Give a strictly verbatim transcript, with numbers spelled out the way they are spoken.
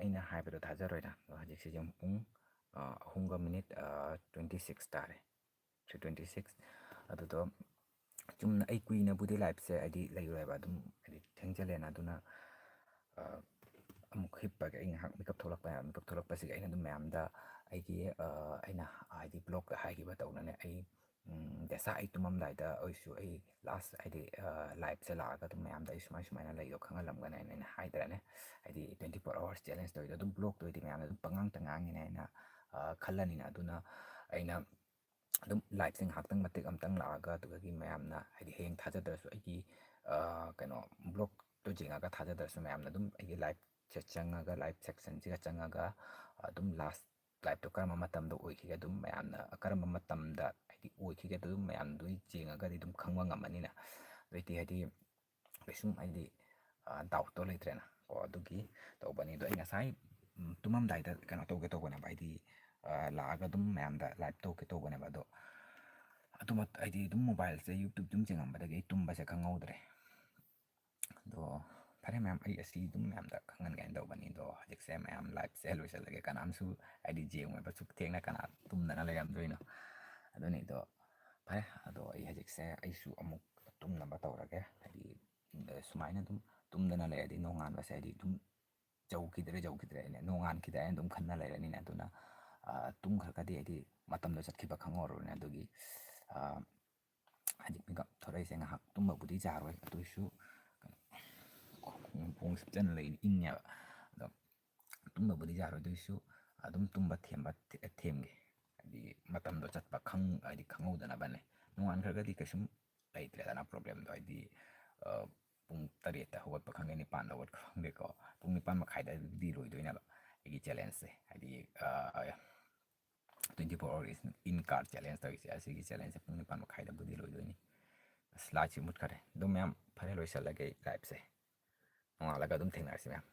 ꯑꯩꯅ ꯍꯥꯏꯕꯗꯣ ꯊꯥꯖꯔꯣꯏꯗ꯫ ꯑꯗꯣ ꯍꯧꯖꯤꯛꯁꯦ ꯌꯦꯡꯉꯨ, ꯄꯨꯡ, ꯑ, ꯑꯍꯨꯝꯒ ꯃꯤꯅꯤꯠ, ꯑ, twenty six ꯇꯥꯔꯦ, three twenty six꯫ ꯑꯗꯨꯗꯣ ꯆꯨꯝꯅ ꯑꯩ ꯀꯨꯏꯅꯕꯨꯗꯤ liveꯁꯦ ꯍꯥꯏꯗꯤ ꯂꯩꯔꯣꯏꯕ, ꯑꯗꯨꯝ ꯍꯥꯏꯗꯤ ꯊꯦꯡꯖꯜꯂꯦꯅ꯫ ꯑꯗꯨꯅ, ꯑ, ꯑꯃꯨꯛ ꯍꯤꯞꯄꯒ ꯑꯩ ꯉꯥꯏꯍꯥꯛ ꯃꯤꯀꯞ ꯊꯣꯛꯂꯛꯄ, ꯃꯤꯀꯞ ꯊꯣꯛꯂꯛꯄꯁꯤꯒ ꯑꯩꯅ ꯑꯗꯨꯝ ꯃꯌꯥꯝꯗ ꯑꯩꯒꯤ, ꯑ, ꯑꯩꯅ ꯍꯥꯏꯗꯤ vlogꯇ ꯍꯥꯏꯈꯤꯕ ꯇꯧꯅꯅꯦ, ꯑꯩ, ꯎꯝ, ꯗꯦꯁꯥ ꯑꯩ ꯇꯨꯝꯃꯝꯗꯥꯏꯗ ꯑꯣꯏꯁꯨ ꯑꯩ last ꯍꯥꯏꯗꯤ, ꯑ, liveꯁꯦ ꯂꯥꯛꯑꯒ ꯑꯗꯨꯝ ꯃꯌꯥꯝꯗ ꯑꯩ ꯁꯨꯃꯥꯏ ꯁꯨꯃꯥꯏꯅ ꯂꯩꯗꯣ ꯈꯪꯍꯜꯂꯝꯒꯅꯤ ꯍꯥꯏꯅ ꯑꯩꯅ ꯍꯥꯏꯗ꯭ꯔꯅꯦ꯫ ꯍꯥꯏꯗꯤ twenty four hours challenge ꯇꯧꯔꯤꯗꯣ ꯑꯗꯨꯝ vlogꯇ ꯑꯣꯏꯗꯤ ꯃꯌꯥꯝꯅ ꯑꯗꯨꯝ ꯄꯉꯥꯡꯇ ꯉꯥꯡꯉꯤꯅꯦ ꯍꯥꯏꯅ, ꯑ, ꯈꯜꯂꯅꯤꯅ꯫ ꯑꯗꯨꯅ ꯑꯩꯅ ꯑꯗꯨꯝ liveꯁꯦ ꯉꯥꯏꯍꯥꯛꯇꯪ ꯃꯇꯦꯛ ꯑꯃꯇꯪ ꯂꯥꯛꯑꯒ, ꯑꯗꯨꯗꯒꯤ ꯃꯌꯥꯝꯅ ꯍꯥꯏꯗꯤ ꯍꯌꯦꯡ ꯊꯥꯖꯗ꯭ꯔꯁꯨ ꯑꯩꯒꯤ, ꯑ, ꯀꯩꯅꯣ, vlogꯇꯣ ꯌꯦꯡꯉꯒ ꯊꯥꯖꯗ꯭ꯔꯁꯨ ꯃꯌꯥꯝꯅ ꯑꯗꯨꯝ ꯑꯩꯒꯤ liveꯁꯦ ꯆꯪꯉꯒ, live sectionꯁꯤꯒ ꯆꯪꯉꯒ ꯑꯗꯨꯝ last liveꯇꯣ ꯀꯔꯝꯕ ꯃꯇꯝꯗ ꯑꯣꯏꯈꯤꯒꯦ, ꯑꯗꯨꯝ ꯃꯌꯥꯝꯅ ꯀꯔꯝꯕ ꯃꯇꯝꯗ ꯍꯥꯏꯗꯤ ꯑꯣꯏꯈꯤꯒꯦꯗꯣ ꯑꯗꯨꯝ ꯃꯌꯥꯝꯗꯨ ꯌꯦꯡꯉꯒꯗꯤ ꯑꯗꯨꯝ ꯈꯪꯕ ꯉꯝꯃꯅꯤꯅ꯫ ꯑꯗꯨꯏꯗꯤ ꯍꯥꯏꯗꯤ ꯀꯩꯁꯨꯝ ꯍꯥꯏꯗꯤ, ꯑ, doubtꯇꯣ ꯂꯩꯇ꯭ꯔꯦꯅ ꯀꯣ꯫ ꯑꯗꯨꯒꯤ ꯇꯧꯕꯅꯤ꯫ ꯑꯗꯣ ꯑꯩ ꯉꯁꯥꯏ, ꯎꯝ, ꯇꯨꯝꯃꯝꯗꯥꯏꯗ ꯀꯩꯅꯣ ꯇꯧꯒꯦ ꯇꯧꯕꯅꯦꯕ, ꯍꯥꯏꯗꯤ, ꯑ, ꯂꯥꯛꯑꯒ ꯑꯗꯨꯝ ꯃꯌꯥꯝꯗ live ꯇꯧꯒꯦ ꯇꯧꯕꯅꯦꯕ꯫ ꯑꯗꯣ ꯑꯗꯨꯃꯛ ꯍꯥꯏꯗꯤ ꯑꯗꯨꯝ mobileꯁꯦ YouTube ꯑꯗꯨꯝ ꯆꯤꯡꯉꯝꯕꯗꯒꯤ ꯑꯩ ꯇꯨꯝꯕꯁꯦ ꯈꯪꯍꯧꯗ꯭ꯔꯦ꯫ ꯑꯗꯣ ꯐꯔꯦ ꯃꯌꯥꯝ, ꯑꯩ ꯑꯁꯤ ꯑꯗꯨꯝ ꯃꯌꯥꯝꯗ ꯈꯪꯍꯟꯒꯦ ꯍꯥꯏꯅ ꯇꯧꯕꯅꯤ꯫ ꯑꯗꯣ ꯍꯧꯖꯤꯛꯁꯦ ꯃꯌꯥꯝ liveꯁꯦ ꯂꯣꯏꯁꯤꯜꯂꯒꯦ꯫ ꯀꯅꯥꯝꯁꯨ ꯍꯥꯏꯗꯤ ꯌꯦꯡꯉꯣꯏꯕ, ꯁꯨꯛ ꯊꯦꯡꯅ ꯀꯅꯥ ꯇꯨꯝꯗꯅ ꯂꯩꯔꯝꯗꯣꯏꯅꯣ? ꯑꯗꯨꯅꯤ꯫ ꯑꯗꯣ ꯐꯔꯦ, ꯑꯗꯣ ꯑꯩ ꯍꯧꯖꯤꯛꯁꯦ ꯑꯩꯁꯨ ꯑꯃꯨꯛ ꯇꯨꯝꯅꯕ ꯇꯧꯔꯒꯦ꯫ ꯍꯥꯏꯗꯤ, ꯑ, ꯁꯨꯃꯥꯏꯅ ꯑꯗꯨꯝ ꯇꯨꯝꯗꯅ ꯂꯩꯔꯗꯤ ꯅꯣꯡꯉꯥꯟꯕꯁꯦ ꯍꯥꯏꯗꯤ ꯑꯗꯨꯝ ꯌꯧꯈꯤꯗ꯭ꯔꯦ, ꯌꯧꯈꯤꯗ꯭ꯔꯦꯅꯦ, ꯅꯣꯡꯉꯥꯟꯈꯤꯗ꯭ꯔꯦ ꯍꯥꯏꯅ ꯑꯗꯨꯝ ꯈꯟꯅ ꯂꯩꯔꯅꯤꯅꯦ꯫ ꯑꯗꯨꯅ, ꯑ, ꯇꯨꯝꯈ꯭ꯔꯒꯗꯤ ꯍꯥꯏꯗꯤ ꯃꯇꯝꯗꯣ ꯆꯠꯈꯤꯕ ꯈꯪꯍꯧꯔꯔꯣꯏꯅꯦ꯫ ꯑꯗꯨꯒꯤ, ꯑ, ꯍꯧꯖꯤꯛ ꯃꯤꯀꯞ ꯊꯣꯔꯛꯏꯁꯦ ꯉꯥꯏꯍꯥꯛ ꯇꯨꯝꯕꯕꯨꯗꯤ ꯌꯥꯔꯣꯏ, ꯑꯗꯨ ꯑꯣꯏꯁꯨ ꯀꯩꯅꯣ, ꯈꯣꯡ ꯁꯨꯞꯆꯟꯅ ꯂꯩ ꯏꯪꯉꯦꯕ꯫ ꯑꯗꯣ ꯇꯨꯝꯕꯕꯨꯗꯤ ꯌꯥꯔꯣꯏ, ꯑꯗꯨ ꯑꯣꯏꯁꯨ ꯑꯗꯨꯝ ꯇꯨꯝꯕ ꯊꯦꯝꯕ ꯊꯦ-, ꯊꯦꯝꯒꯦ꯫ ꯍꯥꯏꯗꯤ ꯃꯇꯝꯗꯣ ꯆꯠꯄ ꯈꯪ-, ꯍꯥꯏꯗꯤ ꯈꯪꯍꯧꯗꯅꯕꯅꯦ꯫ ꯅꯣꯡꯉꯥꯟꯈ꯭ꯔꯒꯗꯤ ꯀꯩꯁꯨꯝ ꯂꯩꯇ꯭ꯔꯦꯗꯅ problemꯗꯣ꯫ ꯍꯥꯏꯗꯤ, ꯑ, ꯄꯨꯡ ꯇꯔꯦꯠꯇ ꯍꯧꯒꯠꯄ ꯈꯪꯗꯦ, ꯅꯤꯄꯥꯟꯗ ꯍꯧꯒꯠꯄ ꯈꯪꯗꯦꯀꯣ, ꯄꯨꯡ ꯅꯤꯄꯥꯟ ꯃꯈꯥꯏꯗꯗꯤ ꯂꯣꯏꯗꯣꯏꯅꯦꯕ ꯑꯩꯒꯤ challengeꯁꯦ꯫ ꯍꯥꯏꯗꯤ, ꯑ, twenty four hours in car challenge ꯇꯧꯔꯤꯁꯦ, ꯑꯁꯤꯒꯤ challengeꯁꯦ ꯄꯨꯡ ꯅꯤꯄꯥꯟ ꯃꯈꯥꯏꯗꯕꯨꯗꯤ ꯂꯣꯏꯗꯣꯏꯅꯤ꯫ ꯑꯁ, lightꯁꯤ ꯃꯨꯠꯈꯔꯦ꯫ ꯑꯗꯨ ꯃꯌꯥꯝ, ꯐꯔꯦ, ꯂꯣꯏꯁꯤꯜꯂꯒꯦ ꯑꯩ liveꯁꯦ꯫ ꯅꯣꯡꯉꯥꯜꯂꯒ ꯑꯗꯨꯝ ꯊꯦꯡꯅꯔꯁꯤ ꯃꯌꯥꯝ꯫